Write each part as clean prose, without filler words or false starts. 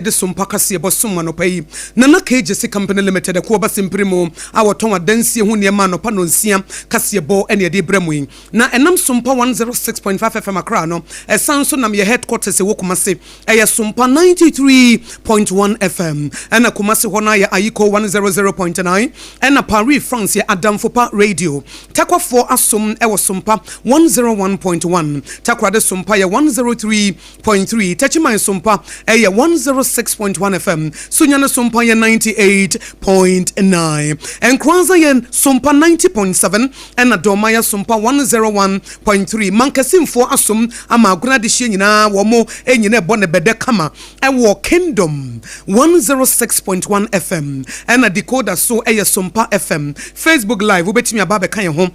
De Sompa kaseɛbɔ som anɔpa yi. Nana K. Gyasi Company Limited, Akuo Abasempere mu a wɔtɔn adansie ho nneɛma anɔpa nnɔnsia kaseɛbɔ na yɛde rebrɛ mo yi. Na ɛnam Sompa 106.5 FM Accra no, ɛsan nso nam yɛ headquarters ɛwɔ Kumasi, ɛyɛ Sompa 93.1 FM, ɛna Kumasi hɔ no ayɛ Ayiko 100.9, ɛna Paris, France yɛ Adamfopa Radio. Takwafoɔ asom ɛwɔ Sompa 101.1, Takoradi Sompa yɛ 103. Point 3, Techiman Sompa ɛyɛ 106.1 FM, Sunyani Sompa yɛ 98.9, Nkoranza yɛ Sompa 90.7, ɛna Dɔma yɛ Sompa 101.3. Mankasimfoɔ asom ama agona adehyeɛ nyinaa wɔn nyina ɛbɔ ne bɛdɛ kama ɛwɔ Kingdom 106.1 FM, ɛna decoder so ɛyɛ Sompa FM. Facebook Live wobɛtumi aba abɛka yɛn ho.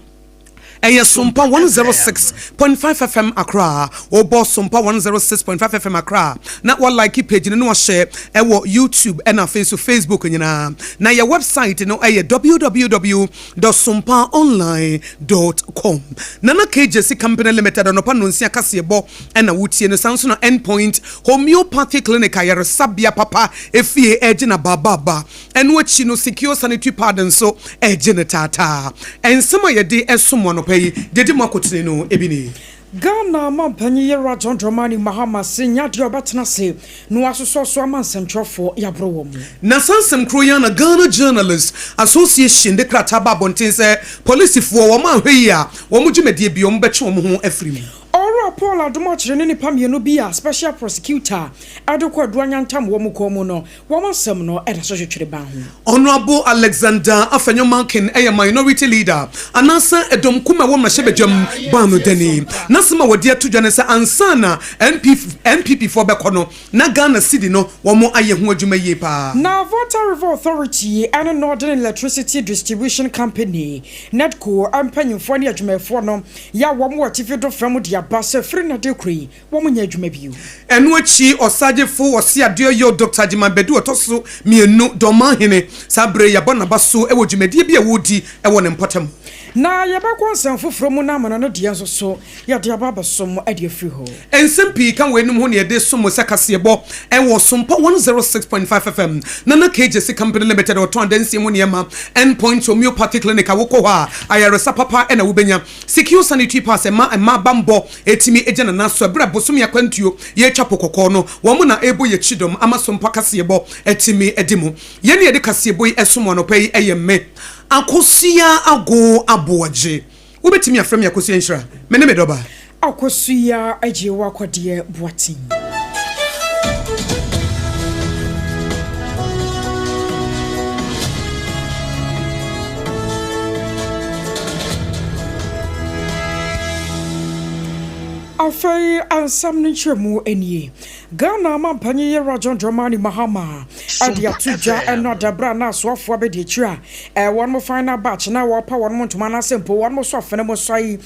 Ɛyɛ Sompa 106.5 FM Accra. Wobɔ Sompa 106.5 FM Accra na wa like page no na wahyɛ ɛwɔ YouTube ɛna afei so Facebook nyinaa. Na yɛ website no ɛyɛ www.sompaonline.com. Nana KJC Company Limited anɔpa nnɔnsia kaseɛbɔ ɛna wotie no. Saa nso na Endpoint Homeopathy Clinic ayaresabea papa efie ɛregye na baababa. Ɛno akyi no Secure Sanitary Pad nso ɛregye no taataa. Nsɛm a yɛde som mo anɔpa yi, deɛ ɛdi mu akotene no bi nie. Ghana manpanyin Yewura John Dramani Mahama se nyɛ adeɛ a ɔbɛtena ase na wasosɔ so ama nsɛntwerɛfoɔ yɛaboro wɔn. Na saa nsɛm koro yi ara na Ghana Journalists Association de krataa baa abɔnten sɛ polisifoɔ wɔn anhwɛ yie a wɔn dwumadie bi wɔn bɛtwe wɔn ho afiri mu. Owura Paul Adom Akyere ne nnipa mmienu bi a Special Prosecutor de kɔ Adua Nyantam wɔn kɔn mu no, wɔn asɛm no da so twetwere ban ho. Honourable Alexander Afenyo-Markin yɛ Minority Leader anaasɛ ɛdɔm kum a ɛwɔ mmarahyɛbadwam baanodani. N'asɛm a wɔde ato dwa ne sɛ ansa na NPP foɔ bɛkɔ no, na Ghana cedi no wɔn ayɛ ho adwuma yie paa. Na Volta River Authority ne Northern Electricity Distribution Company, NEDCo, mpanyimfoɔ ne adwumayɛfoɔ no yɛ a wɔn wɔ atifi do fam de aba sɛ firi nnɛ de rekɔ yi, wɔnyɛ adwuma bio. Ɛno akyi Ɔsagyefo Ɔseadeɛyɔ Dɔkta Agyeman Badu ɔtɔ so mmienu, Dɔmahene, saa berɛ yi yɛabɔ n'aba so wɔ dwumadie bi a wɔredi wɔ ne mpɔtam. Na yɛbɛkɔ nsɛm foforɔ mu na amena no deɛ nso so yɛde aba abɛsom de afiri hɔ. Nsɛm pii ka weinom ho na yɛde som mo sɛ kaseɛbɔ wɔ Sompa 106.5 FM, Nana K. Gyasi Company Limited a wɔtɔn adansie mu nneɛma, End Point Homeopathy Clinic a wokɔ hɔ a ayaresa papa na wobɛnya, Secure Sanitary Pads ɛma mmaa bammɔ tumi gya nana so ɛberɛ a bosome akwantuo yɛretwa po kɔkɔɔ no, wɔn na ɛrebɔ yɛn kyidɔm ama Sompa kaseɛbɔ atumi adi mu. Yɛn a yɛde kaseɛbɔ yi som wo anɔpa yi yɛ me, Akosua Ago Aboagye. Wobɛtumi afrɛ me Akosua Nhyira. Me ne me dɔba. Akosua Agyewa Kwadeɛ Boateng. Afei nsɛm no nkyerɛmu nie. Ghana manpanyin Yewura John Dramani Mahama de ato dwa ɛno ada berɛ a na asoafoɔ abɛdi akyire a wɔn final batch na wɔrepa wɔn ntoma anaasɛ mpo wɔn so afene mo sɔe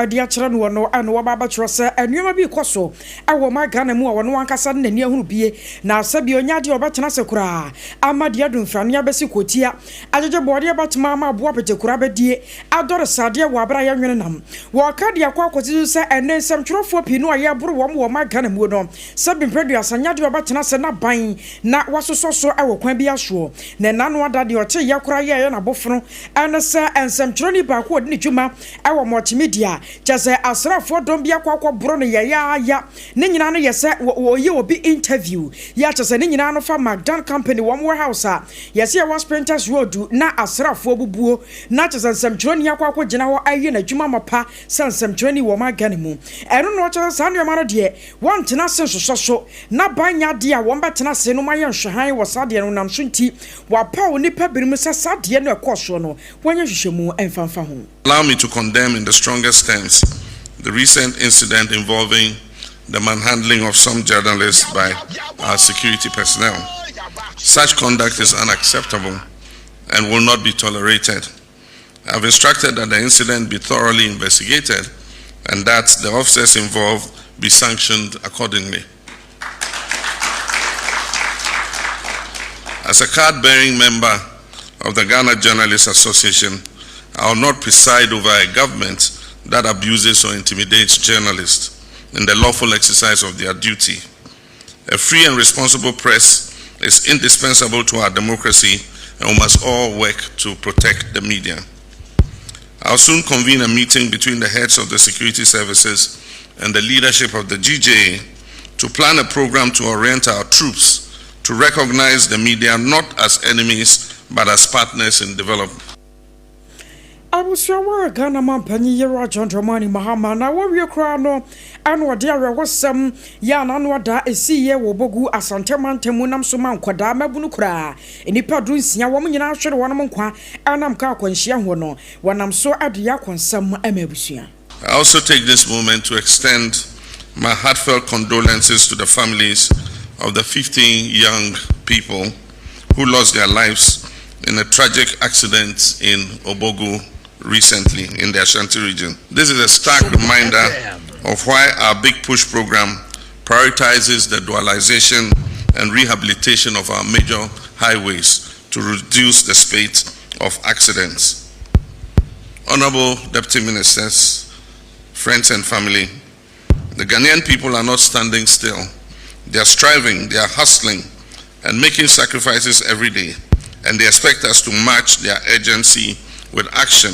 de akyerɛ noɔ no na wɔba abɛkyerɛ sɛ nneɛma bi rekɔ so wɔ ɔman Ghana mu a ɔno ankasa de n'ani ahunu bie na sɛdeɛ ɔnya adeɛ a ɔbɛtena ase koraa ama deɛ adu mfrane abɛsi kɔtia agyegye bɔɔdeɛ bɛtema ama aboa petekura bɛdie adɔre sradeɛ wɔ aberɛ a yɛnwene nam. Wɔka de akɔ akɔsi so sɛ ɛnnɛ nsɛmtwerɛfoɔ pii no a yɛreboro wɔn wɔ ɔman Ghana muo no sɛ mprɛ aduasa nyɛ adeɛ a ɔbɛtena ase na ban na wasosɔ so wɔ kwan biara soɔ. Na ɛna ano ada deɛ ɔteeɛ koraa yɛeɛ n'abofono ne sɛ nsɛmtwerɛni baako a ɔdi ne dwuma wɔ multimedia kyerɛ sɛ asraafoɔ dɔm bi akɔ akɔboro no yayaaya. Ne nyinaa no yɛ sɛ wɔyɛ obi interview yɛ a kyerɛ sɛ ne nyinaa no fa McDan company wɔn warehouse a yɛse ɛwɔ Sprinters Road na asraafoɔ bubuo na kyerɛ sɛ nsɛmtwerɛni akɔ akɔgyina hɔ ayɛ n'adwuma amapa sɛ nsɛmtwerɛni wɔ ɔman Ghana mu. Ɛno na ɔkyerɛ sɛ saa nneɛma no deɛ wɔntena ase nsosɔ so na ban nyɛ adeɛ a wɔbɛtena ase nom ayɛ nhwɛhan wɔ saa adeɛ no nam so nti wɔapaw nnipa binom sɛ saa adeɛ no a ɛkɔɔ soɔ no wɔnyɛ nhwehwɛmu mfa mfa ho. Allow me to condemn in the strongest terms the recent incident involving the manhandling of some journalists by our security personnel. Such conduct is unacceptable and will not be tolerated. I've instructed that the incident be thoroughly investigated and that the officers involved be sanctioned accordingly. As a card-bearing member of the Ghana Journalists Association, I will not preside over a government that abuses or intimidates journalists in the lawful exercise of their duty. A free and responsible press is indispensable to our democracy and we must all work to protect the media. I'll soon convene a meeting between the heads of the security services and the leadership of the GJA to plan a program to orient our troops to recognize the media not as enemies but as partners in development. Abusua wɔ Ghana Mampanyin Yewura John Dramani Mahama na wɔwie koraa no ɛna ɔde awerɛhosɛm yɛ a n'ano ada esiiɛ wɔ Bogu Asante mantam mu nam so ma nkwadaa mmabunu koraa nnipa 16 wɔn nyinaa hwere wɔn nkwa ɛnam kaa akwanhyia ho no wɔnam so de yɛ akɔnsɛm ma abusua. I also take this moment to extend my heartfelt condolences to the families of the 15 young people who lost their lives in a tragic accident in Obogu recently in the Ashanti region. This is a stark reminder of why our Big Push program prioritizes the dualization and rehabilitation of our major highways to reduce the spate of accidents. Honorable Deputy Ministers, friends and family, the Ghanaian people are not standing still. They are striving, they are hustling, and making sacrifices every day, and they expect us to match their urgency with action.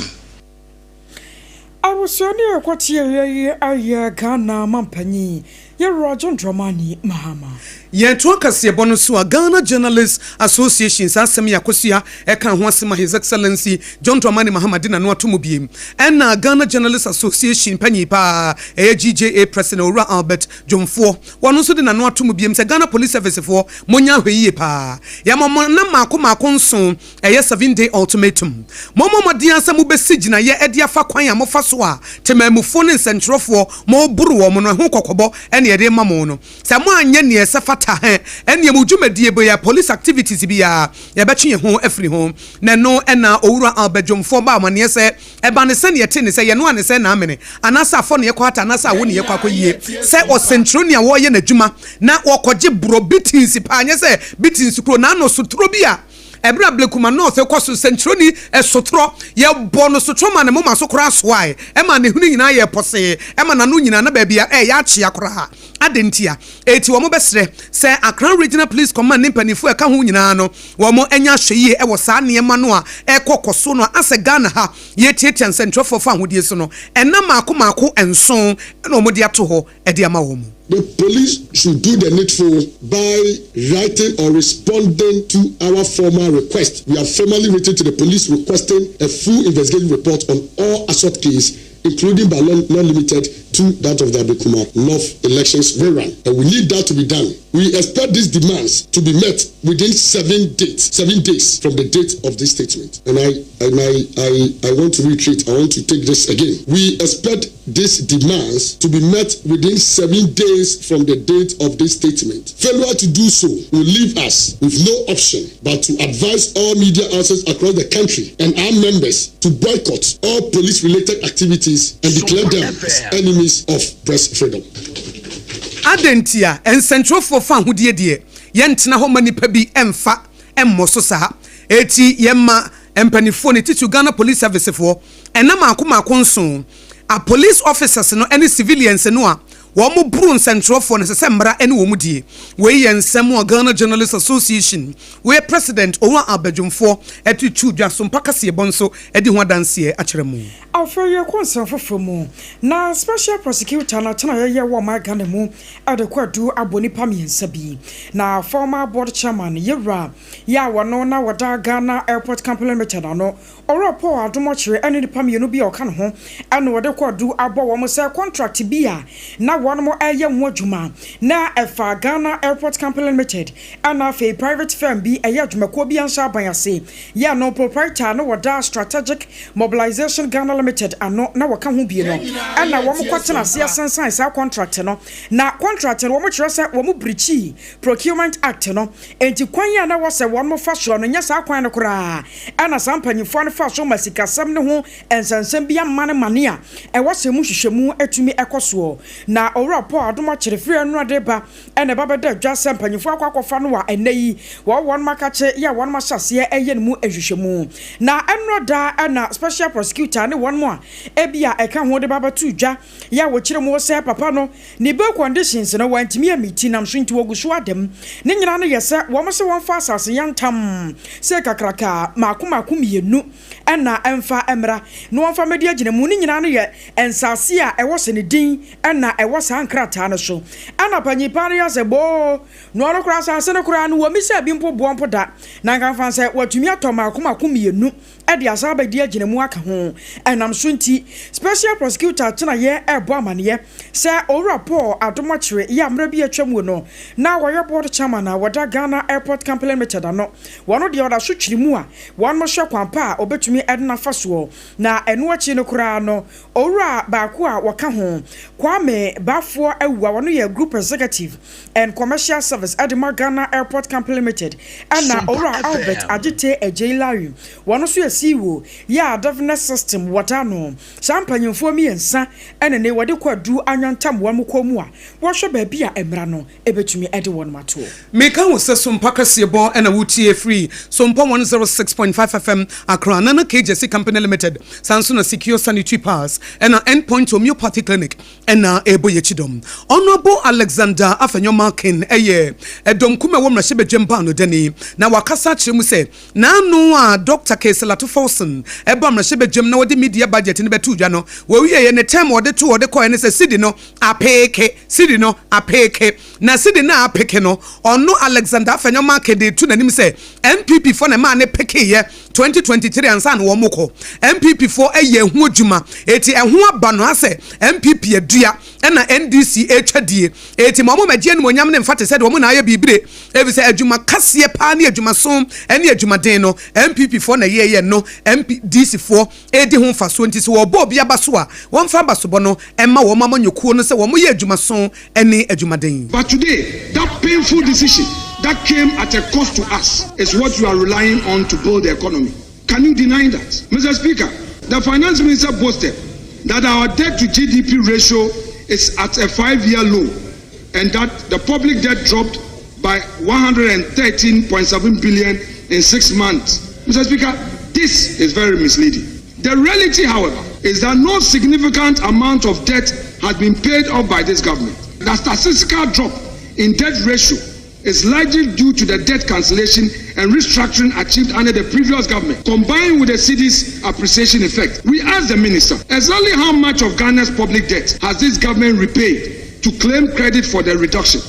Abusuani a ɛkɔteɛ yi ayɛ Ghana mampanyin Yɛwura John Dramani Mahama. Yɛtoa kaseɛbɔ no so a, Ghana Journalists Association saa asɛm yi Akosua ɛka ho asɛm a His Excellency John Dramani Mahama de n'ano ato mu biem. Ɛna Ghana Journalists Association panyin paa ɛyɛ GJA President Owura Albert Dwomfoɔ wɔn nso de n'ano ato mu biem sɛ Ghana Police Service foɔ monya ahwɛ yie paa. Yɛma mo nna mmaako mmaako nson, ɛyɛ 7 day ultimatum. Mommɔ mmɔden sɛ mobɛsi gyinaeɛ ɛde afa kwan a mofa so a temammufoɔ ne nsɛntwerɛfoɔ moboro wɔn no ɛho kɔkɔbɔ ɛne yɛde ma mo no. Sɛ moanyɛ neɛ ɛsɛ fata hɛ ɛneɛ mo dwumadie bɛyɛ police activities biara yɛbɛtwe yɛn ho afiri ho. Na ɛno ɛna Owura Albert Dwomfoɔ ba amanneɛ sɛ ɛba ne sɛ neɛ te ne sɛ yɛno a ne sɛ naamene anaasɛ afɔ ne yɛkɔ ata anaasɛ awo ne yɛkɔ akɔ yie sɛ ɔsɛntwerɛni a wɔreyɛ n'adwuma na wɔkɔgye borɔ beatings paa, nyɛ sɛ beatings kuro n'ano sotoro bi a ɛberɛ a Blekuma North kɔ so sɛntwerɛni ɛsotorɔ yɛbɔ no sotorɔ ma ne moma so koraa soae ɛma ne hwene nyinaa yɛ pɔsee ɛma n'ano nyinaa na baabi a ɛyɛ akyea koraa ade ntia. Eti wɔn bɛsrɛ sɛ Accra Regional Police Command ne mpanimfoɔ ɛka ho nyinaa no wɔn anya ahwɛ yie ɛwɔ saa nneɛma no a ɛkɔ kɔ so no asɛ Ghana ha yɛtiatia nsɛntwerɛfoɔ fa ahodie so no. Ɛna maako maako nson ɛna wɔn de ato hɔ ɛde ama wɔn. The police should do the needful by writing or responding to our formal request. We have formally written to the police requesting a full investigative report on all assault cases, including but not limited to that of the Ablekuma North elections rerun. And we need that to be done. We expect these demands to be met within 7 days from the date of this statement. And I want to reiterate, I want to take this again. We expect these demands to be met within 7 days from the date of this statement. Failure to do so will leave us with no option but to advise all media houses across the country and our members to boycott all police-related activities and declare them as enemies of press freedom. Adɛn a nsɛntwerɛfoɔ fa ahodie deɛ yɛntena hɔ ma nipa bi ɛmfa ɛmmɔ so saa? Eti yɛma mpanimfoɔ ne titiri Ghana Police Service foɔ ɛna maako maako nson a police officers no ɛne civilians no a wɔn mo buru nsɛntwerɛfoɔ no sɛ sɛ mmara ɛne wɔn die. Wei yɛ nsɛm a Ghana Journalists Association wei president Owura Abadwumfoɔ ɛde tu dwa so mpa kaseɛbɔ nso ɛde ho adanseɛ akyerɛ mu. Afei yɛkɔ nsɛm foforɔ mu na special prosecutor na tena yɛyɛ wɔ ɔman Ghana mu ɛde kɔ adu abɔ nipa mmiɛnsa bi na former board chairman yɛwura yɛ a wɔno na wɔda Ghana Airport Company Limited ano, Ɔwura Paul Adom Otchere, ɛne nipa mmienu bi a ɔka ne ho ɛna wɔde kɔ adu abɔ wɔn sɛ contract bi a na wɔn ɛyɛ ho adwuma na ɛfa Ghana Airport Company Limited ɛna afei private firm bi ɛyɛ adwumakuo bi anhyɛ aban ase yɛ no proprietor na wɔda Strategic Mobilization Ghana Limited ano na wɔka ho bie no ɛna wɔn kɔtena ase asensan saa contract no. Na contract no wɔn kyerɛ sɛ wɔn breach Procurement Act no, enti kwan a na wɔsɛ wɔn fa soɔ no nyɛ saa kwan no koraa ɛna saa mpanyinfoɔ no fa so ma sikasɛm ne ho nsɛnsɛm bi ama ne mane a ɛwɔ sɛ mu hwehwɛmu atumi ɛkɔ soɔ na Owura Paul Adom Akyere firi ɛnora de ba na ɛba bɛda dwa sɛ mpanyinfoɔ akɔ akɔfa no a ɛnnɛ yi wɔwɔ wɔnom akakye yɛ a wɔnom ahyɛ aseɛ ɛyɛ ne mu nhwehwɛmu. Na ɛnora da na Special Prosecutor ne wɔnom a ebia ɛka ho de ba bɛto dwa yɛ a wɔkyerɛ mu sɛ papa no ne bail conditions no wantumi ammiti nam so nti wɔgu so ada mu. Ne nyinaa no yɛ sɛ wɔn se wɔmfa asase yantam sɛ kakraka mmaako mmaako mmienu na ɛmfa mmra na wɔmfa mmɛdi agyinamu. Ne nyinaa no yɛ nsase a ɛwɔ sɛ ne din na ɛwɔ saa nkrataa no so. Ɛna panyin paa no yɛ sɛ boo na ɔno koraa asase no koraa no wɔmmisaa bi mpo boɔ mpo da na nka mfa sɛ watumi atɔ mmaako mmaako mmienu de asan abɛdi agyinamu aka ho. Ɛnam so nti, Special Prosecutor Tenaeɛ rebɔ amaneɛ sɛ Owura Paul Adom Akyere yi a mmerɛ bi a atwa mu no na ɔyɛ Board Chairman a wɔda Ghana Airport Company Limited ano, wɔno deɛ ɔda so twiri mu a wɔhwɛ kwan pa a wɔbɛtumi de no afa soɔ. Na ɛno akyi no koraa no, Owura baako a wɔka ho, Kwame Baffour Awuah, ɔno yɛ Group Executive and Commercial Service de ma Ghana Airport Company Limited, ɛna Owura Albert Adjetey Adjei Larry, wɔno nso yɛ CEO yɛ a Devnet System wɔda ano. Saa mpanyimfoɔ mmiɛnsa na nnɛ wɔde kwadu anyantam wɔn kɔn mu a wɔhwɛ baabi a mmara no bɛtumi de wɔn ato. Meka wo sɛ Sompa kaseɛbɔ na wotie firi Sompa 106.5 FM Accra, Nana K Gyasi Company Limited, saa nso na Secure Sanitary Pads ɛna End Point Homeopathy Clinic ɛna ɛrebɔ yɛn kyidɔm. Honourable Alexander Afenyo-Markin yɛ ɛdɔm kum a ɛwɔ mmarahyɛbadwam baanodani na wakasa akyerɛ mu sɛ N'ano a Dɔkta Kay-Selato Forson baa mmarahyɛbadwam na wɔde media budget no bɛtoo dwa no, wɔwieeɛ ne term a wɔde too hɔ de kɔeɛ ne sɛ cedi no apeeke, cedi no apeeke. Na cedi no a apeke no, ɔno Alexander Afenyo-Markin de reto n'anim sɛ NPP foɔ na ɛmaa no pekeeɛ 2023 ansa na wɔkɔ. NPP foɔ yɛɛ ho adwuma, enti ɛho aba no asɛ NPP adua ɛna NDC retwa die. Enti ma wɔmmɛgye animuonyam no mfa te sɛ deɛ wɔn na ayɛ biribi. Efisɛ adwuma kaseɛ paa ne adwumaso ne adwumaden no NPP foɔ na ɛyɛɛyɛ no NDC foɔ redi ho mfasoɔ nti sɛ wɔbɔ obi aba so a wɔmfa abasobɔ no mma wɔn amanyɔkuo no sɛ wɔyɛ adwumaso ne adwumaden. But today, that painful decision that came at a cost to us is what you are relying on to build the economy. Can you deny that? Mr. Speaker, the finance minister boasted that our debt to GDP ratio is at a five-year low and that the public debt dropped by 113.7 billion in six months. Mr. Speaker, this is very misleading. The reality, however, is that no significant amount of debt has been paid off by this government. The statistical drop in debt ratio is largely due to the debt cancellation and restructuring achieved under the previous government, combined with the cedi's appreciation effect. We ask the minister exactly how much of Ghana's public debt has this government repaid to claim credit for the reduction.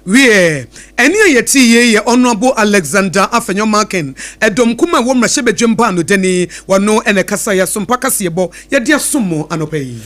Wiɛ, ɛnne a yɛtee yei yɛ Honourable Alexander Afenyo-Markin, ɛdɔm kumaa a ɛwɔ mmarahyɛbadwam baanodani. Ɔno na ɛkasaeɛ Asompa kaseɛbɔ yɛde asom mo anɔpa yi.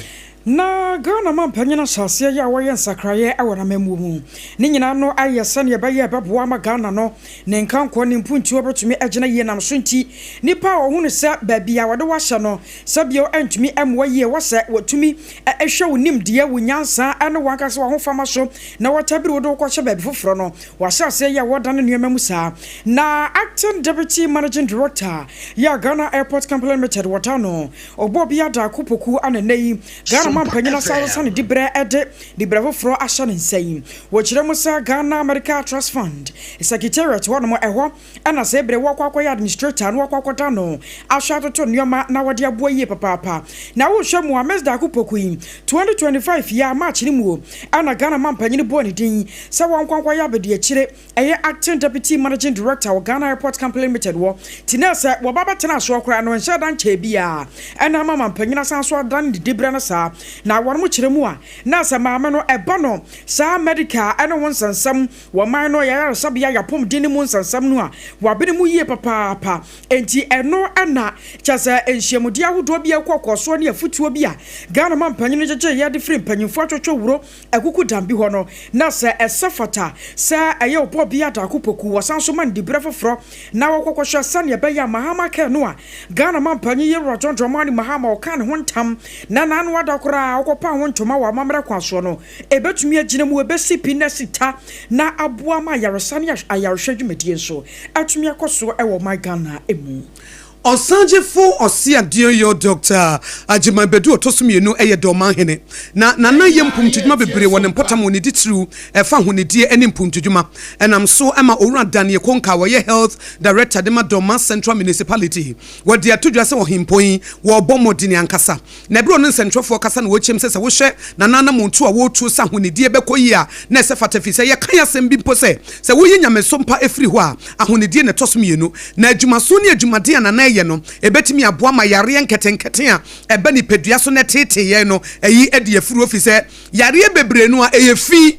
Na Ghana manpanyin ahyɛaseɛ yɛ a wɔyɛ nsakraeɛ wɔ n'amammuo mu. Ne nyinaa no ayɛ sɛdeɛ ɛbɛyɛ a ɛbɛboa ama Ghana no ne nkankoɔ ne mpuntuo bɛtumi agyina yie nam so nti nnipa a wɔhunu sɛ baabi a wɔde wo ahyɛ no sɛ bio ɛntumi mmoa yie wɔ sɛ wɔtumi hwɛ wo nimdeɛ, wo nyansa ne w'ankasa w'ahofama so na wɔtabiri wo de wo kɔhyɛ baabi foforɔ no wɔahyɛ aseɛ yɛ a wɔdane nneɛma mu saa. Na Acting Deputy Managing Director yɛ a Ghana Airport Company Limited wɔda no Ɔbɔbea Darko Poku a na nnɛ yi Ghana manpanyin asan asesa ne dibrɛ de dibrɛ foforɔ ahyɛ ne nsa yi. Wɔkyerɛ mu sɛ Ghana Medical Trust Fund Secretariat hɔnom, ɛhɔ na sɛ bere wɔkɔ akɔyɛ administrator na wɔakɔ akɔda no ahwɛ atoto nneɛma na wɔde aboa yie papaapa. Na wohwɛ mu a Miss Darko Poku yi, 2025 yi a March no mu na Ghana manpanyin bɔɔ ne din sɛ wɔnkɔ nkɔyɛ abadiakyire ɛyɛ Acting Deputy Managing Director wɔ Ghana Airport Company Limited wɔ ti na sɛ wɔba bɛtena soɔ koraa no ɛnhyɛ da nkyɛɛ biara ɛna ama mampanyin asan so adane ne diberɛ no saa na wɔnom kyerɛ mu a na sɛ maame no ɛba no saa medical ɛne ho nsɛnsɛm wɔ man no yayaresabea yapɔmuden no mu nsɛnsɛm no a wabene mu yie papaapa enti ɛno ɛna kyɛ sɛ nhyiamudeɛ ahodoɔ bi a ɛkɔ kɔ soɔ ne afutuo bi a Ghana mampanyin no gyegyeeɛ de firi mpanyinfoɔ atwotwo wuro Akukudam bi hɔ no, na sɛ ɛsɛ fata sɛ ɛyɛ ɔbɔbea Daako Poku, wɔsan nso ma no diberɛ foforɔ na wɔkɔ kɔhwɛ sɛdeɛ ɛbɛyɛ a Mahama Care no a Ghana manpanyin Yewura John Dramani Mahama ɔkaa ne ho ntam na n'ano ada koraa a ɔkɔpaa ho ntoma wɔ amammerɛ kwan soɔ no ɛbɛtumi agyina mu, ɛbɛsi pi na asi ta na aboa ma ayaresa ne ayarehwɛ dwumadie nso atumi akɔ so wɔ ɔman Ghana mu. Ɔsagyefo Ɔseadeɛyɔ Dɔkta Agyeman Badu ɔtɔ so mmienu yɛ Dɔɔmanhene. Na Nana yɛ mpomtudwuma bebree wɔ ne mpɔtam wɔ ne ditiriw ɛfa ahonidie ne mpuntudwuma. Ɛnam so ma Owura Daniel Konka a ɔyɛ Health Director de ma Dormaa Central Municipality wɔde ato dwa sɛ ɔhempɔn yi wɔrebɔ mmɔdene ankasa. Na ɛberɛ a ɔne nsɛntwerɛfoɔ kasa na ɔrekyerɛm sɛ sɛ wohwɛ Nana anamontuo a wɔretuo sɛ ahonidie bɛkɔ yie a na ɛsɛ fata firi sɛ yɛka asɛm bi mpo sɛ sɛ woyi nyamesom pa firi hɔ a ahonidie na ɛtɔ so mmienu na adwumaso ne adwumaden a Nana ɛyɛ no ɛbɛtumi aboa ma yareɛ nketenkete a ɛba nipadua so na ɛteetee yɛn no ayi adi afiri hɔ firi sɛ Yareɛ bebree no a ɛyɛ fi.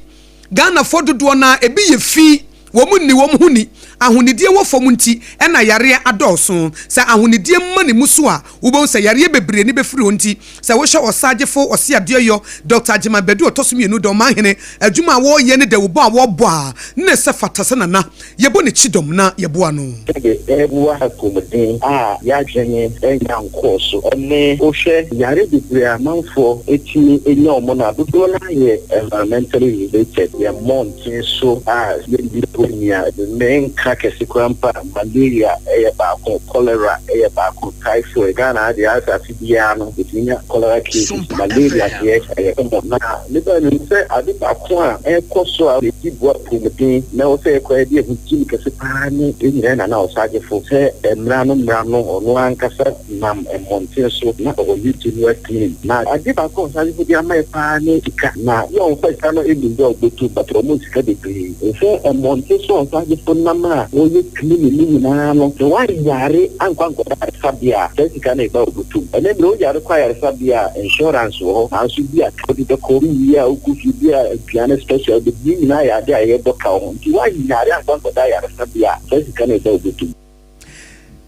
Ghanafoɔ dodoɔ no ara ebi yɛ fi. Wɔn nni wɔn ho ni. Ahonidie wɔ fam nti na yareɛ adɔɔso. Sɛ ahonidie mma ne mu so a, wobɛhu sɛ yareɛ bebree no bɛfiri hɔ nti sɛ wohwɛ Ɔsagyefo Ɔseadeɛyɔ Dɔkta Agyeman Badu ɔtɔ so mmienu Dɔmahene adwuma a wɔreyɛ ne dawubɔ a wɔrebɔ a na ɛsɛ fata sɛ Nana Yɛbɔ ne kyidɔm na yɛboa no. Sɛdeɛ ɛboa apɔmuden a y'adwene nnya nkɔɔ so ne wohwɛ yare bebree a amanfoɔ tumi nya wɔn no a, dodoɔ no ara yɛ environmentally related, yɛn mmɔnten so a yɛnni hɔ nni a, menka kɛse koraa mpo a, malaria yɛ baako, cholera yɛ baako, typhoid, Ghana ha deɛ asase biara no yɛtumi nya cholera cases, malaria deɛ ɛyɛ common. Na me ba nim sɛ ade baako a ɛrekɔ so a ɛdi boa apɔmuden na ɛwɔ sɛ yɛkɔ yɛde yɛn ho gye mu kɛse paa ne yɛn nyinaa Nana Ɔsagyefo sɛ mmra no mmra no ɔno ankasa nam mmɔnten so na ɔyɛ general clean. Na ade baako a Ɔsagyefo de ama yɛ paa ne sika na yɛ a ɔmfa sika no nnim dɛ ɔbɛtu but ɔma sika bebree. Sɛ mmɔnten so a Ɔsagyefo nam a ɔyɛ cleaning no nyinaa no sɛ woanyare ankɔ ankɔda ayaresabea a saa sika no reba wo bɔtɔ mu. Ɛnnɛ mmerɛ woyare kɔ ayaresabea a insurance wɔ hɔ nanso bi a ka wode bɛkɔ, wowie a wokɔ fie bi a aduane special wobɛdi ne nyinaa yɛ ade a yɛbɔ ka wo ho nti woanyare ankɔ ankɔda ayaresabea a saa sika no reba wo bɔtɔ mu.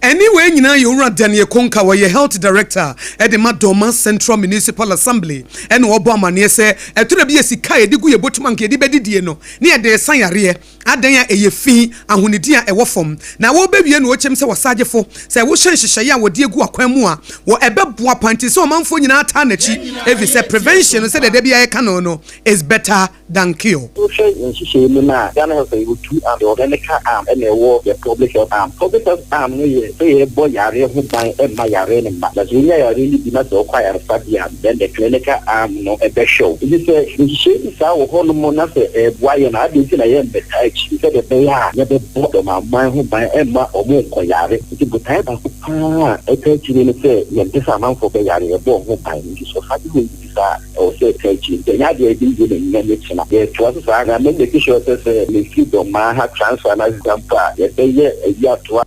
Ɛne wei nyinaa yɛ Owura Daniel Konka, ɔyɛ Health Director de ma Dormaa Central Municipal Assembly ɛna ɔbɔ amaneɛ sɛ ɛtɔ da bi a sika a yɛde gu yɛn bɔtom a anka yɛde bɛdidie no ne yɛde resa yareɛ. Adan a ɛyɛ fi, ahonidi a ɛwɔ fam, na wɔbɛwie no ɔkyɛm sɛ ɔsagyefo. Sɛ wohyɛ nhyehyɛeɛ a wɔde agu akwan mu a, wɔ ɛbɛboa paa nti sɛ ɔmanfoɔ nyinaa taa n'akyi efisɛ prevention no sɛdeɛ da biara yɛka no no is better than cure. Wohwɛ yɛn nhyehyɛe mu no a, Ghana Health Service yɛwɔ two arms, yɛwɔ clinical arm ɛna ɛwɔ yɛn public health arm. Public health arm no yɛ sɛ yɛbɔ yareɛ ho ban mma yareɛ no mma. Na sɛ wonya yareɛ no bi na sɛ wokɔ ayaresabea a, Then the clinical arm no bɛhwɛ wo. Nti sɛ nhyehyɛe bi saa wɔ hɔnom na sɛ ɛreboa yɛn a, adɛn nti na yɛmmɛtaa akyiri sɛdeɛ ɛbɛyɛ a yɛbɛbɔ dɔm aman ho ban mma wɔnkɔyare? Nti botaeɛ baako pa ara a ɛtaa akyire ne sɛ yɛmpɛ sɛ amanfoɔ bɛyare, yɛbɔ wɔn ho ban. Nti sɛ ɔfa bi wɔ biribi saa a, ɛwɔ sɛ ɛtaa akyire. Nti ɛnyɛ adeɛ a yɛde wie na nnɛ ne kyena. Yɛtoa so saa ara na mɛ make sure sɛ sɛ mefiri Dɔmaa ha transfer anaa sesa mpo a, yɛbɛyɛ ayi atoa.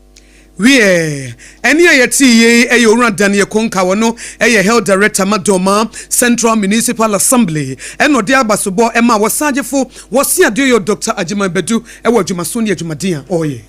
Wiɛ, ɛnne a yɛtee yei yɛ Owura Daniel Konka, ɔno yɛ Health Director ma Dormaa Central Municipal Assembly, ɛna ɔde abasobɔ maa Wɔsagyefo Wɔse Adeoyo Dɔkta Agyeman Badu wɔ adwumaso ne adwumaden a ɔreyɛ.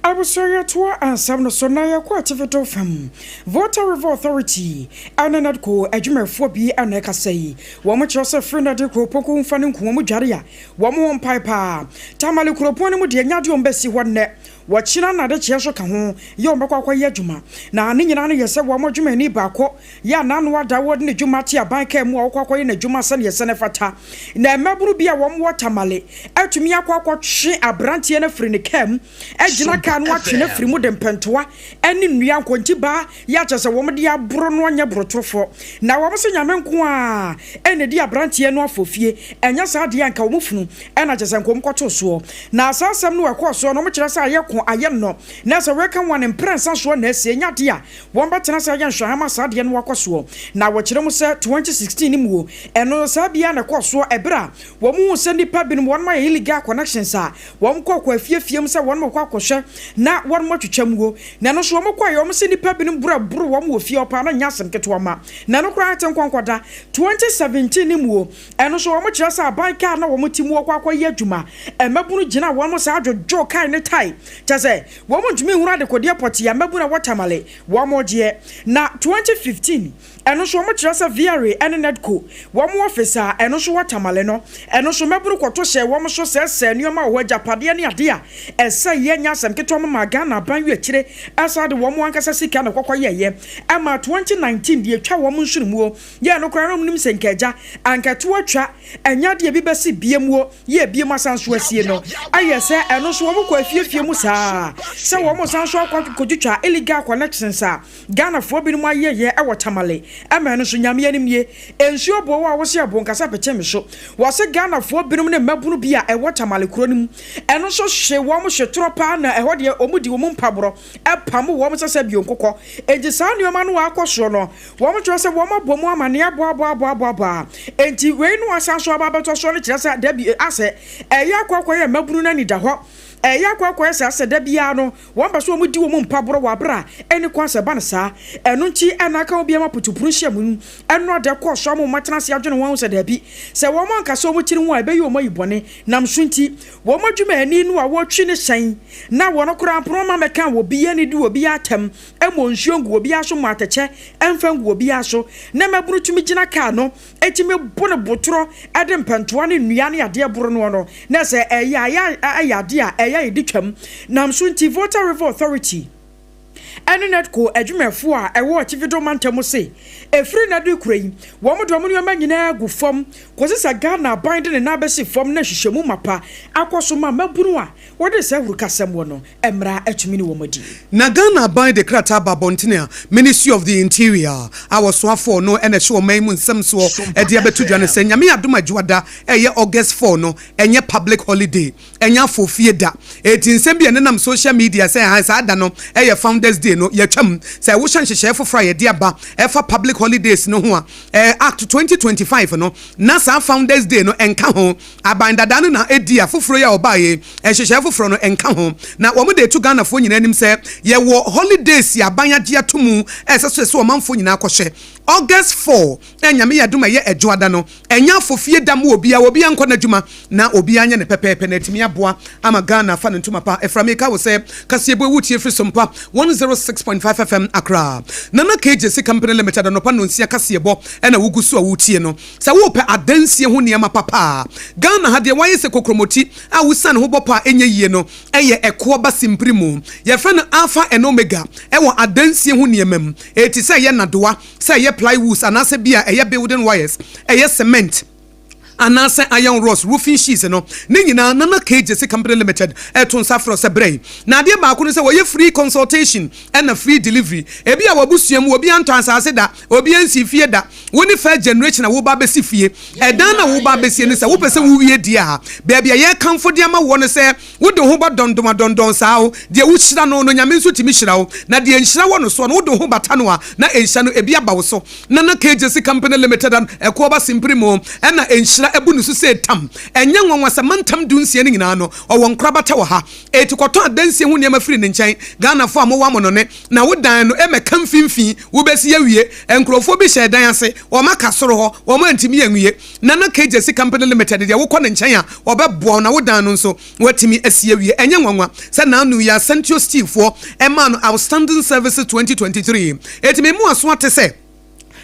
Abusua yɛtoa nsɛm no so na yɛkɔ atifi do fam. Volta River Authority ne NEDCo adwumayɛfoɔ bi na ɛkasa yi. Wɔn kyerɛ sɛ firi nnɛ de kuropɔn Kohunfa ne Nkuwa mu dware a wɔn ho mpae paa. Tamale kuropɔn no mu deɛ nyɛ adeɛ wɔn bɛsi hɔ nnɛ. Wɔkyena na adekyeɛ nso ka ho yɛ wɔn bɛkɔ akɔyɛ adwuma. Na ne nyinaa no yɛ sɛ wɔn dwumayɛni baako yɛ a n'ano ada wɔde ne dwuma te aban kaa mu a ɔkɔ akɔyɛ n'adwuma sɛdeɛ ɛsɛ na ɛfata. Na mmabunu bi a wɔn wɔ Tamale atumi akɔ akɔtwe abranteɛ no afiri ne kaa mu agyina kaa no atwe no afiri mu de mpɛntoa ne nnua nkontibaa yɛ akyɛ sɛ wɔn de aboro no anyɛ borotorofoɔ. Na wɔn se Nyame nko ara na ɛdi abranteɛ no afɔfie, ɛnyɛ saa deɛ a anka wɔn funu na kyɛ sɛ anka wɔn kɔtoo soɔ. Na saa asɛm no ɛkɔɔ soɔ no wɔn kyerɛ sɛ ayɛ ko ayɛ nnɔ, na sɛ wɔreka wɔn mprɛnsa soɔ na asie ɛnyɛ adeɛ a wɔn bɛtena ase ayɛ nhwɛha ma saa adeɛ no akɔ soɔ. Na wɔkyerɛ mu sɛ 2016 no muo ɛno no saa biara na ɛkɔɔ soɔ ɛberɛ a wɔn huu sɛ nnipa binom wɔn ayɛ illegal connections a Wɔn kɔ kɔ afie afie mu sɛ wɔn rekɔ akɔhwɛ na wɔn atwitwa muo. Na ɛno nso wɔn kɔeɛ, wɔn se nnipa binom brɛ boro wɔn wɔ fie hɔ paa na nyɛ asɛm ketewa ma. Na ɛno koraa te nkɔnkɔda. 2017 no muo, ɛno nso wɔn kyerɛ sɛ aban kaa na wɔn te mu wɔkɔ akɔyɛ adwuma. Mmabunu gyina wɔn saa dwodwoo kae ne tae. Kyerɛ sɛ wɔn ntumi nhunu adekodeɛ pɔtee a mmabunu a ɛwɔ Tamale wɔn gyeɛ. Na 2015. Ɛno nso wɔkyerɛ sɛ VRA ne NEDCO wɔn office a ɛno nso wɔ Tamale no, ɛno nso mmabunu kɔto hyɛɛ wɔn so sɛesɛɛ nneɛma wɔ hɔ, agyapadeɛ ne adeɛ a ɛsɛeɛ nyɛ asɛm ketewa ma Ghana aban wi akyire san de wɔn ankasa sika na ɛkɔkɔ yɛeɛ ɛmaa 2019 deɛ ɛtwa wɔn nsonomuo yɛɛ no koraa na wɔn nim sɛ nka agya anka ɛto atwa ɛnyɛ adeɛ bi bɛsi biem wɔ yɛ biem asan so asie no ayɛ sɛ ɛno nso wɔn kɔ afiefie mu saa sɛ wɔn san so akɔ akɔtwitwa illegal connections a Ghanafoɔ binom ayeyɛ wɔ Tamale ɛmɛn no so. Nyame anim nie, nsuo boɔ wo a wose ɛbo nkasa pete me so. Wɔse Ghanafoɔ binom ne mmabunu bi a ɛwɔ Tamale kuro no mu ɛno nso hye wɔn hye torɔ paa na ɛhɔ deɛ wɔn di wɔn mpaborɔ pamo wɔn sɛ sɛ bio nkokɔ. Enti saa nnoɔma no a akɔ soɔ no wɔn kyerɛ sɛ wɔn abɔ mu amaneɛ aboaboaboaboaboa a enti wei no asan so aba abɛtɔ soɔ no kyerɛ sɛ dabi asɛ ɛyɛ akɔ akɔyɛ mmabunu no anidahɔ ɛyɛ akɔ akɔyɛ saa sɛ da biara no Wɔmpɛ sɛ wɔdi wɔn mpaborɔ wɔ aberɛ a ɛnni kwan sɛ ɛba no saa. Ɛno nti na aka obiara ma putupru nhyiamu no ɛno ade kɔɔ so ama wɔn atena ase adwene ho ahu sɛ daabi, sɛ wɔn ankasa wɔn tiri ho a ɛbɛyi wɔn ayi bɔne. Nam so nti, wɔn adwumayɛni no a wɔretwi ne hyɛn na wɔn koraa mpono mma mmɛka obiara nnidi obiara atɛm, mmɔ nsuo ngu obiara so, mmɔ atɛkyɛ mfa ngu obiara so, na mmabunu tumi gyina kaa no tumi bo no botorɔ de mpɛntoa ne nnua ne adeɛ boro noɔ no, na sɛ ɛyɛ a ɛyɛ adeɛ a ɛyɛ a yɛdi twam. Nam so nti, Volta River Authority ne NEDCO adwumayɛfoɔ a ɛwɔ Atifi-Do mantam se, ɛfiri nnɛ de rekora yi, wɔn de wɔn nneɛma nyinaa agu fam kɔsi sɛ Ghana aban de ne nan bɛsi fam na nhwehwɛmu mapa akɔ so ma mmabunu a wɔde saa ahurukasɛm wɔ no mmara atumi ne wɔn adi. Na Ghana aban de krataa aba abɔntene a Ministry of the Interior a wɔsoafoɔ no na ɛhyɛ ɔman yi mu nsɛm soɔ de abɛto dwa no sɛ Nyame adom a Dwoada a ɛyɛ August 4 no ɛnyɛ public holiday, ɛnyɛ afɔfie da. Enti nsɛm bi a ɛnenam social media sɛ aane saa da no yɛ Founders Day no yɛatwam. Sɛ wohyɛ nhyehyɛeɛ foforɔ a yɛde aba ɛfa public holidays no ho a, Act 2025 no na saa Founders Day no ɛnka ho. Aban dadaa no na edi a foforɔ yi a ɔbaeɛ yi, nhyehyɛeɛ foforɔ no nka ho. Na wɔn de reto Ghanafoɔ nyinaa anim sɛ yɛwɔ holidays a aban agye ato mu a ɛsɛ sɛ sɛ ɔmanfoɔ nyinaa kɔhyɛ. August 4 a Nyame yɛ adom a ɛyɛ Ɛdwoada no, ɛnyɛ afofie da ma obiara, obiara nkɔ n'adwuma na obiara nyɛ no pɛpɛɛpɛ na atumi aboa ama Ghana afa ne ntoma pa. Ɛfra meka wo sɛ kaseɛbue wotie firi Sompa 106.5 FM Accra. Nana KJC Company Limited anɔpa nnɔnsia kaseɛbɔ na wogu so a wotie no. Sɛ worepɛ adansie ho nneɛma papa a, Ghana ha deɛ wɔayɛ sɛ kokromoti a wosiane ho bɔ pɔ a ɛnyɛ yie no yɛ ɛkoɔ ba simpiri mu. Yɛfrɛ no Alpha and Omega wɔ adansie ho nneɛma mu. Ɛte sɛ ɛyɛ nnadewa, sɛ ɛyɛ plywoods anaasɛ bi a ɛyɛ building wires, ɛyɛ cement anaasɛ iron rods, roofing sheets no, ne nyinaa Nana K. Gyasi Company Limited reto nsa frɛ wo sɛ brɛ yi. Na adeɛ baako ne sɛ wɔyɛ free consultation ɛna free delivery. Ebia w'abusua mu obiara ntɔ asase da, obiara nsii fie da. Wo ne first generation a woreba abɛsi fie. Ɛdan no a woreba abɛsie no, sɛ wopɛ sɛ wowie deɛ a, baabi a yɛrekamfo de ama woɔ ne sɛ, wode wo ho bɔ dɔndɔn adɔndɔn saa o, deɛ wohyira no no, Nyame nso tumi hyira wo. Na deɛ nhyira wɔ no soɔ no, wode wo ho bata no a, na nhyira no ebi aba wo so. Nana KJC Company Limited a ɛkoɔ ba Simpiri mu na nhyira abu ne so sei tam. Ɛnyɛ nwanwa sɛ mantam dunsia no nyinaa no, ɔwɔ nkorabata wɔ ha. Eti kɔtɔ adansie ho nneɛma firi ne nkyɛn. Ghanafoɔ a mowɔ amonone na wo dan no mmɛka mfimfini, wobɛsi awie. Nkurɔfoɔ bi hyɛɛ dan ase, wɔn aka soro hɔ, wɔn antumi anwie. Nana Kegyesi Company Limited deɛ wokɔ ne nkyɛn a, ɔbɛboa wo na wo dan no nso woatumi asi awie. Ɛnyɛ nwanwa sɛ n'ano yi Asantio Steel foɔ maa no Outstanding Services 2023. Eti me mmoaso ate sɛ.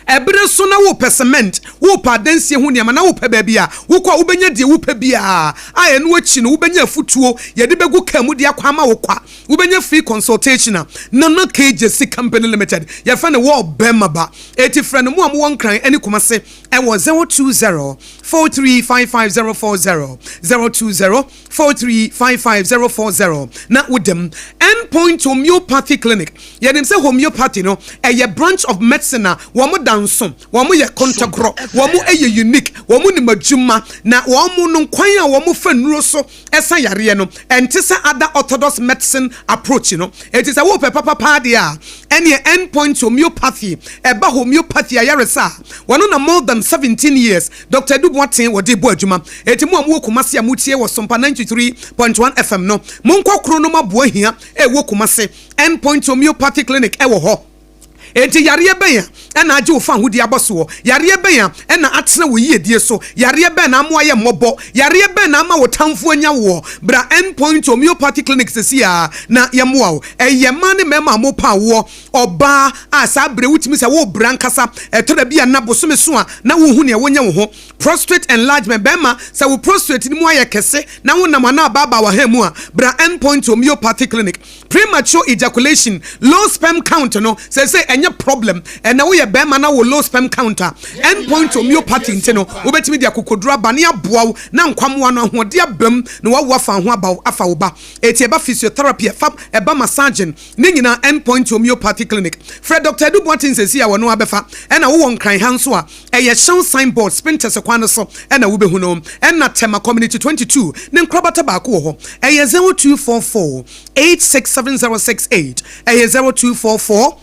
Ɛbere so na worepɛ cement, worepɛ adansie ho nneɛma, na worepɛ baabi a wokɔ a wobɛnya deɛ wopɛ biara, a ɛno akyi no wobɛnya afutuo yɛde bɛgu kaa mu de akɔ ama wo kwa. Wobɛnya free consultation a Nana K. Gyasi Company Limited, yɛfrɛ no Wɔ Bɛrima Ba. Enti frɛ no mo a mowɔ Nkran ne Kumase ɛwɔ 020 4355040, 020 4355040 na woda mu. End Point Homeopathy Clinic, Yɛnim sɛ homeopathy no ɛyɛ branch of medicine a wɔn da nso, wɔn yɛ kɔntɔkorɔ, wɔn yɛ unique, wɔn nim adwuma, na wɔn no kwan a wɔn fa nnuro so sa yareɛ no ɛnte sɛ other orthodox medicine approach no. Enti sɛ wopɛ papa paa deɛ a, ɛneɛ End Point Homeopathy, ɛba homeopathy ayaresa a, wɔn na more than 17 years Doctor Adu Boateng wɔde bɔ adwuma. Enti mo a mowɔ Kumasi a motie wɔ Sompa 93.1 FM no, monkɔ Kronom Aboahia a ɛwɔ Kumasi. End Point Homeopathy Clinic wɔ hɔ. Enti yareɛ bɛn a ɛna agye wo fawohodie abɔ soɔ? Yareɛ bɛn a ɛna atena wo yiedie so? Yareɛ bɛn na ama woayɛ mmɔbɔ? Yareɛ bɛn na ama wo tamfo anya woɔ? Bra End Point Homeopathy Clinic seesei ara na yɛmmoa wo. Ɛyɛ mmaa ne mmarima a mopɛ awoɔ. Ɔbaa a saa berɛ wotumi sɛ worebrɛ ankasa, ɛtɔ da bi a na bosome so a na wonhu nea wonyɛ wo ho. Prostrate enlargement, Barima, sɛ wo prostrate no mu ayɛ kɛse na wonam anaa abaabaa w'aha mu a, bra End Point Homeopathy Clinic. Premature ejaculation, low sperm count no, seesei ɛnyɛ problem. Ɛnnɛ woyɛ barima na wowɔ low sperm count a, End Point Homeopathy nti no, wobɛtumi de akokoduru aba ne aboa wo na nkwammoa no ahoɔden aba mu na woawo afa ho aba afa wo ba. Enti ɛba physiotherapy, ɛfa ɛba massaging, ne nyinaa End Point Homeopathy Clinic. Frɛ Doctor Adu Boateng seesei a ɔno ara bɛfa. Ɛna wowɔ Nkran ha nso a, Ɛyɛ Shell sign board Spintex kwan no so na wobɛhu no. Ɛna Tema Community 22 ne nkorabata baako wɔ hɔ. Ɛyɛ 0244 867068. Ɛyɛ 0244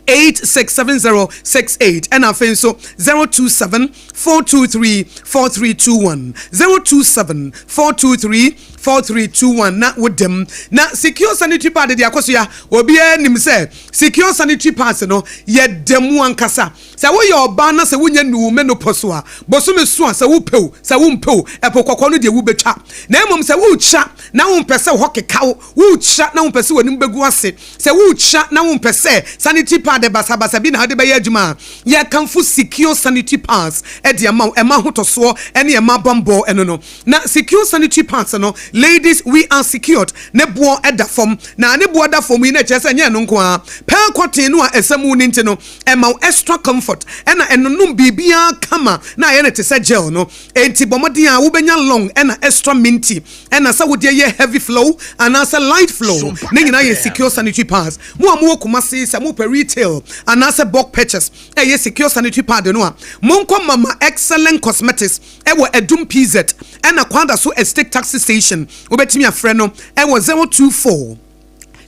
867068. Ɛna afei nso 027 423 4321. 027 423 4321 na woda mu. Na Secure Sanitary Pad de akɔsoa. Obiara nim sɛ Secure Sanitary Pads no yɛda mu ankasa. Sɛ woyɛ ɔbaa na sɛ wonnya nnuu wo menopause a, bosome so a, sɛ wopɛ o, sɛ wompɛ o, ɛpo kɔkɔɔ no deɛ wobɛtwa. Na mmom sɛ woretwa na wompɛ sɛ hɔ keka wo, woretwa na wompɛ sɛ w'anim bɛgu ase, sɛ woretwa na wompɛ sɛ sanitary pad basabasa bi na wode bɛyɛ adwuma a, yɛkamfo Secure Sanitary Pads de ama wo. Ɛma ahotɔsoɔ ne ɛma bammɔ ɛno no. Na Secure Sanitary Pads no, ladies, we are secured, ne boɔ da fam. Na ne boɔ da fam yi na ɛkyerɛ sɛ ɛnyɛ ɛno nko ara. Pearl cotton no a ɛsɛ mu no nti no, Ɛma wo extra comfort ɛna ɛnonom biribiara kama na ayɛ no te sɛ gel no. Enti bɔ mmɔden a wobɛnya long ɛna extra minty ɛna sɛ wodeɛ yɛ heavy flow anaasɛ light flow ne nyinaa yɛ Secure Sanitary Pads. Mo a mowɔ Kumasi sɛ mopɛ retail anaasɛ bulk purchase ɛyɛ Secure Sanitary Pad no a monkɔ Mama Excellent Cosmetics ɛwɔ Adum PZ ɛna Kwadaso Estate Taxi Station. Wobɛtumi afrɛ no ɛwɔ 024.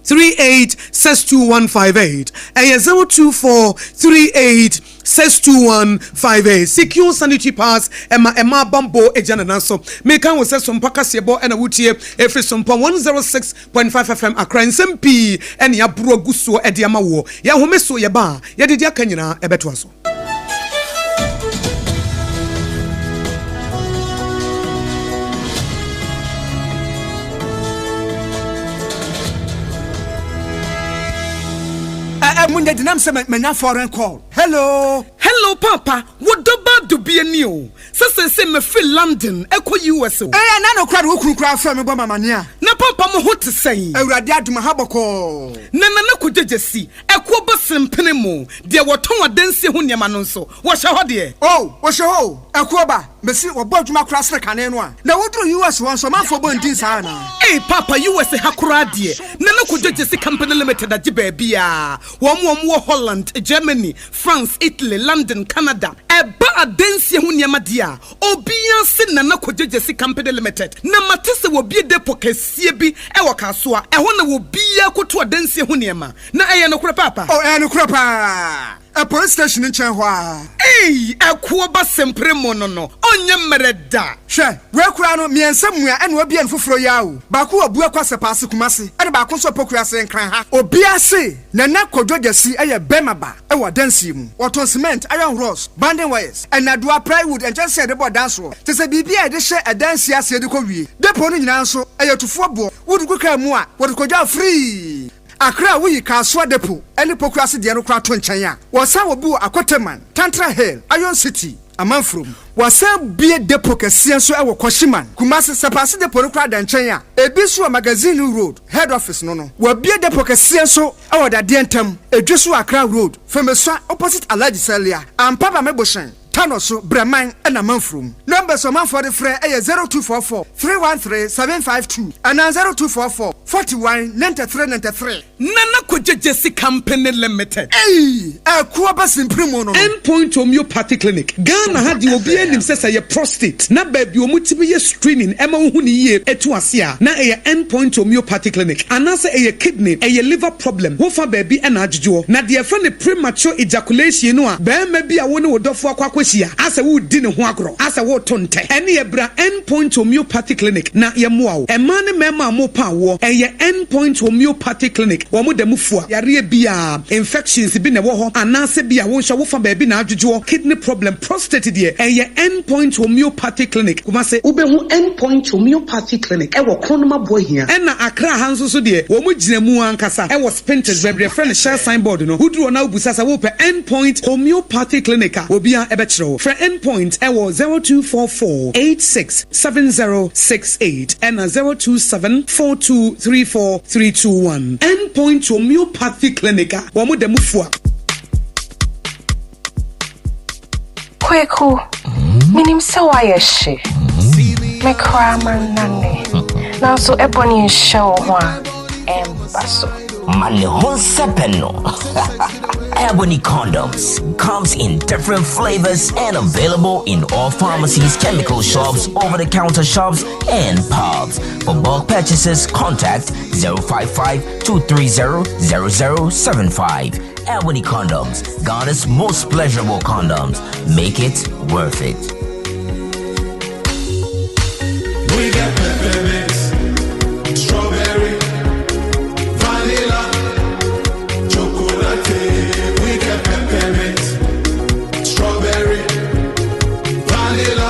3862158 ɛyɛ 0243862158 Secure Sanitary Pads ɛma ɛmaa bammɔ gya ne nan so. Meka wo sɛ Sompa kaseɛbɔ ɛna wotie ɛfiri Sompa 106.5 FM Accra. Nsɛm pii ɛne aboro agu soɔ ɛde ama woɔ. Yɛhome so yɛba a yɛde deɛ aka nyinaa ɛbɛtoa so. Munde denam sɛ manya foreign call. Hello. Hello paapa, wo dɔ ba dubie ni o. Sɛ seesei mafiri London ɛkɔ US o. Ɛɛ na nokora de wo kunu koraa frɛ me bɔ me amaneɛ a. Na paapa mo ho te sɛn? Awurade adom aha bɔkɔɔ. Na Nana Kwadwo Gyasi, Ɛkoɔ ba sempene mu, deɛ wɔtɔn adansie ho nneɛma no nso, wɔhyɛ hɔ deɛ? Oh, wɔhyɛ hɔ o, ɛkoɔ ba, mese wɔbɔ adwuma koraa sene kane no a. Na woduru US hɔ nso, ɔmanfoɔ bɔ ndin saa anaa? Ei paapa, US ha koraa deɛ, Nana Kwadwo Gyasi Company Limited agye baabiara. Wɔn a wɔwɔ Holland, Germany, France, Italy, London, Canada. Ɛba adansie ho nneɛma deɛ a, Obiara se Nana Kwadwo Gyasi Company Limited na mate sɛ wɔbue depot kɛseɛ bi wɔ Kasoa. Ɛhɔ na obiara kɔtu adansie ho nneɛma. Na ɛyɛ nokorɛ paapa? Oh, ɛyɛ nokorɛ paa. Ɛ police station no nkyɛn hɔ ara. Ei, ɛkoɔ ba sempere mo no no, ɔnyɛ mmerɛ da. Hwɛ, wei koraa no, mmiɛnsa mua ɛna wabue no foforɔ yi ara o. Baako wɔ Buakwa Sɛpaase, Kumasi, ɛna baako nso wɔ Pokuase, Nkran ha. Obiara se Nana Kwadwo Gyasi yɛ bɛrima ba wɔ adansie mu. Wɔtɔn cement, iron rods, banding wires, nnadewa, plywood, nkyɛnsee a yɛde bɔ dan soɔ, kyerɛ sɛ biribi a yɛde hyɛ adansie aseɛ de kɔ wie. Depot no nyinaa nso, ɛyɛ tufoɔ boɔ. Wode gu kaa mu a, wɔde kɔgyaw firii. Accra a woyi Kasoa Depot ne Pokuase deɛ no koraa to nkyɛn a, wɔsan wɔ bi wɔ Akoteman, Tantra Hill, Iron City, Amanfrom. Wɔasan bue depot kɛseɛ nso wɔ Kwashiman, Kumasi. Sɛpaase depot no koraa da nkyɛn a, ebi nso wɔ Magazine Road, Head Office no no. Wɔabue depot kɛseɛ nso wɔ Dadeɛ Ntam, Edweso Accra Road, Femesua opposite Alhaji Salia, Ampaba Mebohyɛn, Tano so, Brɛman na Amanfrom. Numbers a ɔmanfoɔ de frɛ yɛ 0244 313 752 anaa 0244 41 93 93. Nana Kwadwo Gyasi Company Limited. Ei! Ɛko aba simpire mu no no. End Point Homeopathy Clinic, Ghana ha deɛ obiara nim sɛ sɛ ɛyɛ prostate na baabi a wɔtumi yɛ screening ɛma wohu no yie ɛtu ase a na ɛyɛ End Point Homeopathy Clinic anaasɛ ɛyɛ kidney, ɛyɛ liver problem wofa baabi ɛna adwodwoɔ. Na deɛ yɛfrɛ no premature ejaculation no a barima bi a wo ne wo dɔfoɔ akɔ akɔ. akɔhyia asɛ woredi ne ho agorɔ, asɛ woreto ntɛ. Ɛneɛ bra End Point Homeopathy Clinic na yɛmmoa wo. Mmaa ne mmarima a morepa awoɔ, ɛyɛ End Point Homeopathy Clinic. Wɔn da mu fua yareɛ biara, infections bi na ɛwɔ hɔ anaasɛ bi a wo nso wofa baabi na adwodwoɔ, kidney problem, prostate deɛ, ɛyɛ End Point Homeopathy Clinic, Kumasi. Wobɛhu End Point Homeopathy Clinic wɔ Kronum Aboahia. Ɛna Accra ha nso so deɛ, wɔn gyina mu ankasa wɔ Spintex, baabi a yɛfrɛ no Shell sign board no. Woduru hɔ na wobisa sɛ wopɛ End Point Homeopathy Clinic a, obiara bɛkyerɛ wo. Frɛ End Point wɔ 0244 86 7068 ɛna 027 4234 321. End Point Homeopathy Clinic a wɔn da mu fua. Kweku, menim sɛ woayɛ hye. Me koraa mannane. Nanso ɛbɔ ne nhyɛ wo ho a, ɛmba so. Ma ne ho nsɛpɛ no. Ebony condoms comes in different flavors and available in all pharmacies, chemical shops, over-the-counter shops, and pubs. For bulk purchases, contact 055 230 0075. Ebony condoms, Ghana's most pleasurable condoms. Make it worth it. We got peppermint, strawberry, vanilla, chocolate. We got peppermint, strawberry, vanilla,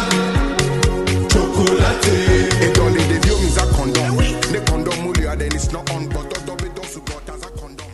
chocolate. It only the view means a condom. The condom mulia then it's not on, but the double support as a condom.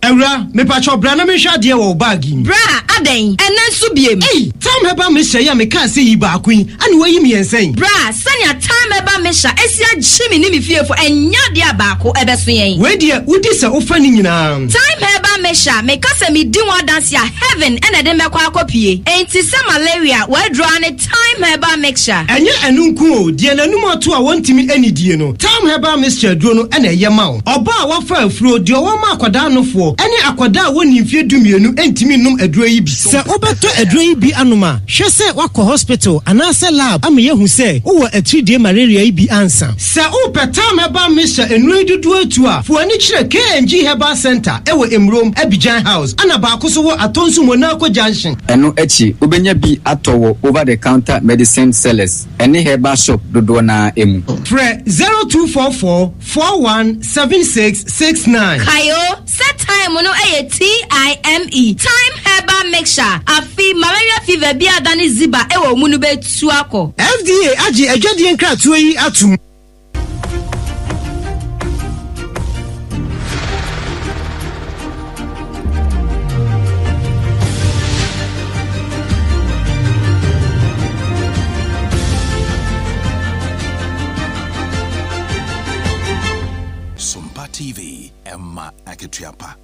Awura, mepakyɛw bra na menhwɛ adeɛ wɔ wo bag yi mu. Bra, adɛn? Ɛnnɛ nso biem? Ei, Thyme Herbal Mixture yi a mekaa sɛ yi baako yi, ɛna woayi mmiɛnsa yi? Bra, sɛnea Thyme Herbal Mixture asi agye me ne me fiefo, ɛnyɛ adeɛ a baako ɛbɛso yɛn. Wei deɛ, wodi sɛ wofa ne nyinaa. Thyme Herbal Mixture, meka sɛ medi ho adanse a, heaven ɛna ɛde mɛkɔ akɔpue. Enti sɛ malaria, w'aduro ara ne Thyme Herbal Mixture. Ɛnyɛ ɛno nko o, deɛ n'anum ato a wɔntumi nnidie no, Thyme Herbal Mixture aduro no na ɛyɛ ma wo. Ɔbaa a wafa afuro, deɛ ɔwɔ ma akwadaa nofoɔ, ne akwadaa a wɔnni mfeɛ dumienu ntumi nnom aduro yi bi. Sɛ wobɛtɔ aduro yi bi anom a, hwɛ sɛ woakɔ hospital anaasɛ lab ama yɛahu sɛ wowɔ atiridie malaria yi bi ansa. Sɛ wopɛ Thyme Herbal Mixture nnuro yi dodoɔ atu a, fa w'ani kyerɛ KNG Herbal Centre wɔ Emurom, Abidjan House, ɛna baako nso wɔ Atonsu Monaco Junction. Ɛno akyi, wobɛnya bi atɔ wɔ over the counter medicine sellers ne herbal shop dodoɔ no ara mu. Frɛ 0244 41 76 69. Kae o, sɛ thyme no yɛ TIME, Thyme Herbal Mixture, afe malaria fever bi a adane ziba wɔ wo mu no bɛtu akɔ. FDA agye adwadie nkratoɔ yi atom. Sompa TV, ɛma akatua pa.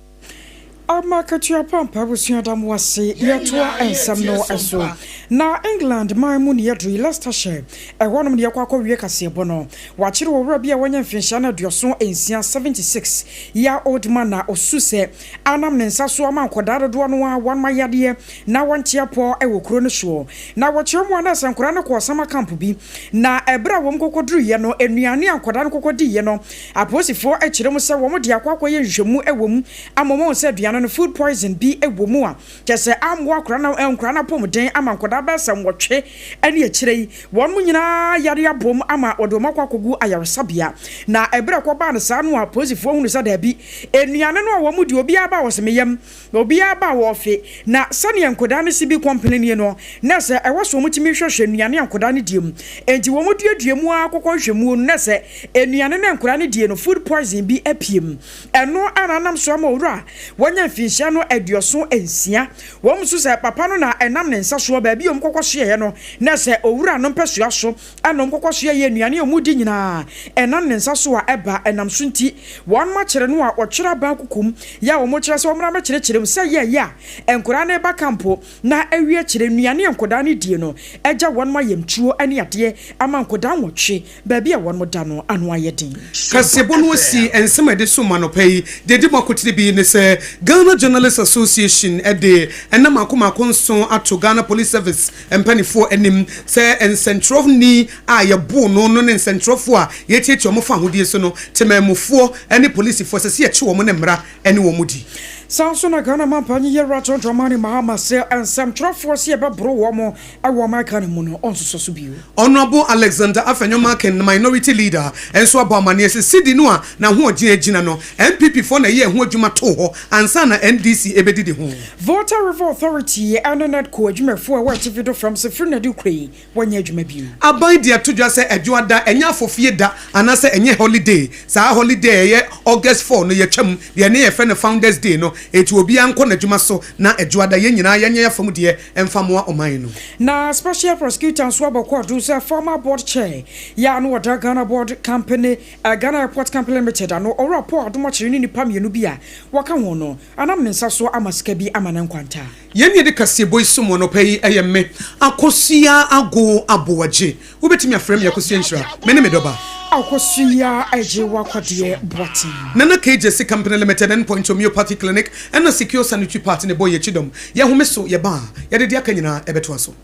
Ama akatua pa ampa abusua da mo ase yɛtoa nsɛm no so na England man mu ne yɛduru yi Leicestershire ɛhɔnom ne yɛkɔ akɔwie kaseɛbɔ no wɔakyere owura bi a wanya mfinhyia no 76 76 year old man na ɔsu sɛ anam ne nsa so ama nkɔdaa dodoɔ no a wɔn yadeɛ na wɔnte apɔ wɔ kuro no soɔ na wɔkyerɛ mu a na sɛ nkɔdaa no kɔɔ summer camp bi Na ɛberɛ a wɔn kɔkɔduruiɛ no, nnuane a nkwadaa no kɔkɔdiiɛ no, apolisifoɔ kyerɛ mu sɛ wɔn de akɔ akɔyɛ nhwehwɛmu wɔ mu ama wɔahu sɛ aduane no food poison bi wɔ mu a kyerɛ sɛ ammoa akwadaa no nkwadaa no apɔmuden ama nkwadaa bɛyɛ sɛ nwɔtwe ne akyire yi wɔn nyinaa yare abom ama wɔde wɔn akɔ akɔgu ayaresabea. Na ɛberɛ a ɛkɔbaa no saa no a apolisifoɔ hunu sɛ daabi, nnuane no a wɔn di obiara ba a wɔse me yam Na obiara ba a wɔrefe. Na sɛdeɛ nkwadaa no si bi kɔmpene nie no, na sɛ ɛwɔ sɛ wɔtumi hwehwɛ nnuane a nkwadaa no die mu. Enti wɔduadua mu ara kɔkɔ hwehwɛ mu no, na sɛ nnuane no a nkwadaa no die no, food poison bi apue mu. Ɛno ara na anam so ama owura a wanya mfinhyia no 76. Wɔn nso sɛ papa no na ɛnam ne nsa soɔ, baabi a wɔkɔkɔ soɛeɛ no, na sɛ owura no mpɛsoa so na wɔkɔkɔ soɛ yɛ nnuane a wɔdi nyinaa, ɛnam ne nsa so a ɛba, ɛnam so nti, wɔakyere no a wɔtwerɛ aban kokom yɛ a wɔkyerɛ sɛ wɔmmra mmɛkyerɛkyerɛ mu sɛ yɛɛyɛ a nkwadaa no reba kampo na awie akyire nnuane a nkwadaa no die no agya wɔn ayamtuo ne adeɛ ama nkwadaa nwɔtwe baabi a wɔn da no ano ayɛ den. Kaseɛbɔ no asi nsɛm a ɛde som anɔpa yi. Deɛ ɛdi mu akotene bi ne sɛ Ghana Journalists Association de nna mmaako mmaako nson ato Ghana Police Service mpaninfoɔ anim sɛ nsɛnkyerɛwni a yɛboo no no ne nsɛnkyerɛwfoɔ a yɛtiatia wɔn fa ahodie so no, temanmufoɔ ne polisifoɔ, ɛsɛ sɛ yɛkye wɔn ne mmara ne wɔn di. Saa nso na Ghana Mampanyin Yɛwura John Dramani Mahama sɛ nsɛmtwerɛfoɔ sɛ yɛbɛboro wɔn wɔ ɔman Ghana mu no, ɔnsosɔ so bio. Honourable Alexander Afenyo-Markin, Minority Leader, nso abɔ amaneɛ sɛ cedi no a n'ahoɔden agyina no, NPP foɔ na ɛyɛɛ ho adwuma too hɔ ansa na NDC ɛbɛdidi ho. Volta River Authority ne NEDCo adwumayɛfoɔ a ɛwɔ Atifi do fam sɛ firi nnɛ de rekɔ yi, wɔnyɛ adwuma bio. Aban de ato dwa sɛ Adwoada ɛnyɛ afofie da anaasɛ ɛnyɛ holiday. Saa holiday a ɛyɛ August 4 no yɛtwam, deɛ ɛne yɛfrɛ no Founders Day no, enti obiara nkɔ n'adwuma so na Adwoada yɛn nyinaa yɛnyɛ yɛn afam deɛ mfa mmoa ɔman no. Na Special Prosecutor nso abɔ kwaadu sɛ former Board Chair yi a na ɔda Ghana Board Company, Ghana Airport Company Limited ano, Owura Paul Adom Akyere ne nnipa mmienu bi a wɔka ho no anam ne nsa so ama sika bi ama no nkwanta. Yɛn yɛde kaseɛbɔ yi som anɔpa yi ɛyɛ me Akosua Ago Aboagye. Wobɛtumi afrɛ me Akosua Nhyira. Me ne me dɔba. Akosua Agye Wakwadeɛ Boateng. Nana K Gyasi Company Limited, End Point Homeopathy Clinic ɛna Secure Sanitary Pads na ɛbɔ yɛn akyi dɔm. Yɛhome so, yɛba a, yɛde deɛ aka nyinaa ɛbɛtoa so.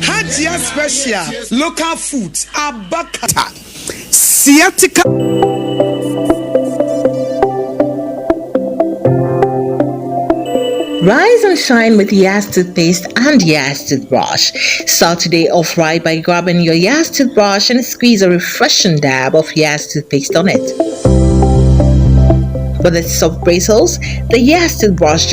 Hajia Special Local Foods Abakata Sciatica. Rise and shine with Yaz toothpaste and Yaz toothbrush. Start today off right by grabbing your Yaz toothbrush and squeeze a refreshing dab of Yaz toothpaste on it. With its soft bristles, the Yaz toothbrush